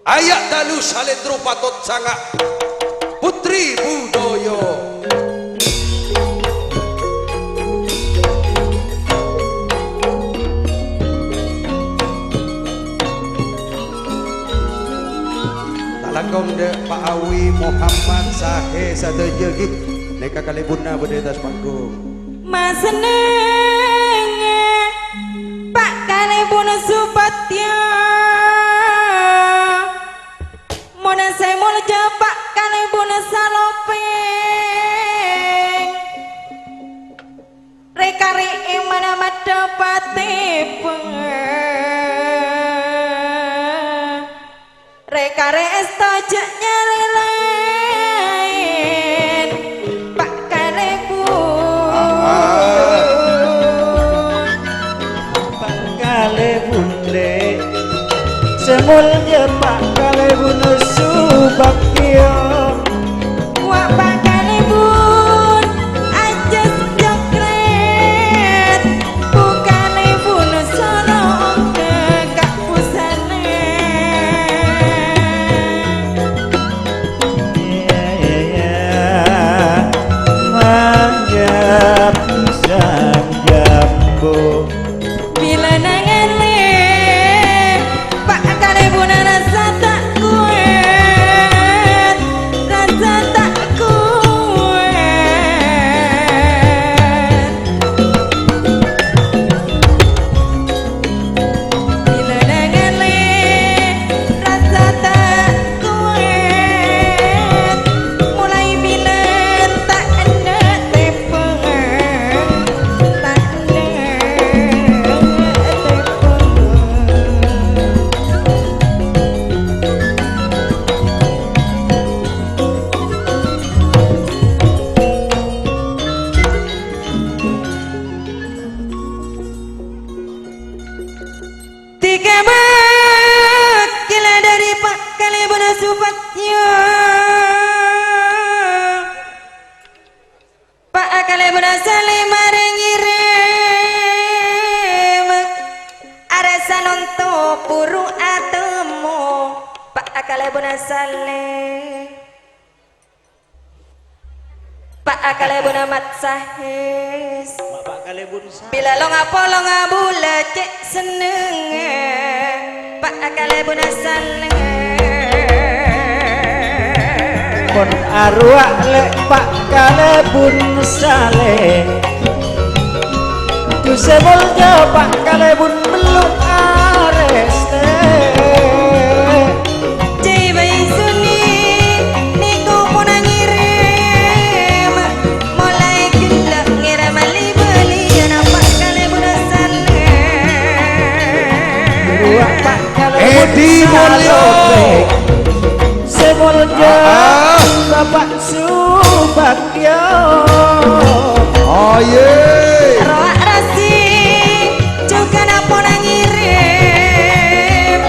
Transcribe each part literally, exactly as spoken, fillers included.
Aya' dalu salendro patot sanga', Putri Budaya. Ta' langkong dâ' Pa' Awi Muhammad Sahe sadhâjâ, ghi. Nèka kalèbunna bâdâ è attas panggung. Masennengnga Pa' Kalèbun Supatya. Mon sè molja Pa' Kalèbun Salopèng. Rè-karè è mana maddhâ patèbâng. Rè-karè èsto jhâ' nyarè laèn, Pa' Kalèbun. Pa' Kalèbun, Lè'. Sè molja Pa' Kalèbun Subakya. Wa' Pa' Kalèbun, ajâs jokrèt, bukanè bun soro ongghâ ka' busanè. Manjâp sanjâmbu. Bilâ nangalè Pa' Kalèbun rassa ta' kowat, rassa ta' kowat. Bilâ nangalè rassa ta' kowat, molaè bilân ta' endâ' tèbâng, ta' endâ' tèbâng. Tèkèbât kèla dâri Pa' Kalèbun Supatya. Pa' Kalèbun Salè marè ngèrèm, arassa nonto buru atemmo Pa' Kalèbun Salè. Pa' Kalèbun Mat Sahes. Ma' Pa' Kalèbun Sahes. Bilâ longa-polonga bulâ cè' sennengnga, Pa' Kalèbun Salè. Mon arowa Lè' Pa' Kalèbun Salè. Dusè molja Pa' Kalèbun mello arèstè. Jhâ' bâi sunè nèko pona ngèrèm, molaè ghellâ' ngèrèm li-bâliyân Pa' Kalèbun Salè. Wa' Pa' Kalèbun Edi Mulyo. Salopèng. Sè molja Ah, ah. Bapa' Subagyo. Aye. Rowa' rasi jhughân pona ngèrèm,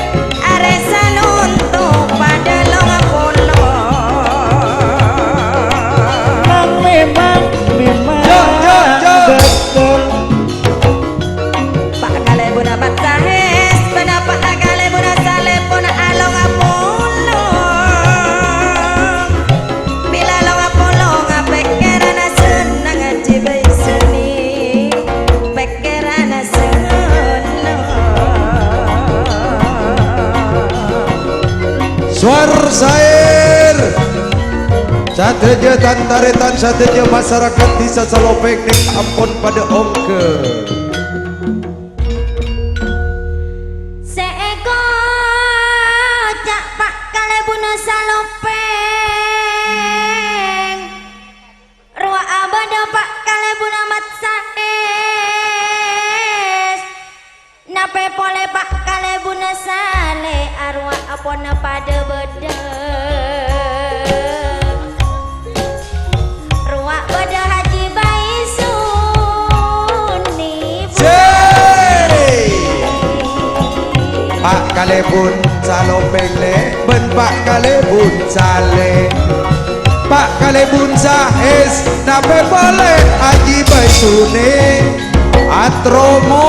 arassa nonto padâ longa-polong. Mang memang, memang Jok, jok, jok. Betul. Pa' Kalèbun Mat Sahes, bân Pa' Kalèbun Salè pon alonga-polong. Bilâ longa-polong pèkkèranna senneng, jhâ' bâi sunè pèkkèranna senneng. Suar sair. Sadhâjâ tan-tarètan, sadhâjâ masarakat Dhisa Salopèng nèka ampon padâ ongghâ. Sè èkoca' Pa' Kalèbun Salopèng, rowa' abâdâ Pa' Kalèbun Mat Sahes. Napè polè Pa' Kalèbun Salè, arowa' pon padâ bâdâ. Rowa' bâdâ Haji Baisunè. Sè! Pa' Kalèbun Salopèng Lè' bân Pa' Kalèbun Salè. Pa' Kalèbun Sahes, napè polè Haji Baisunè. Atromo.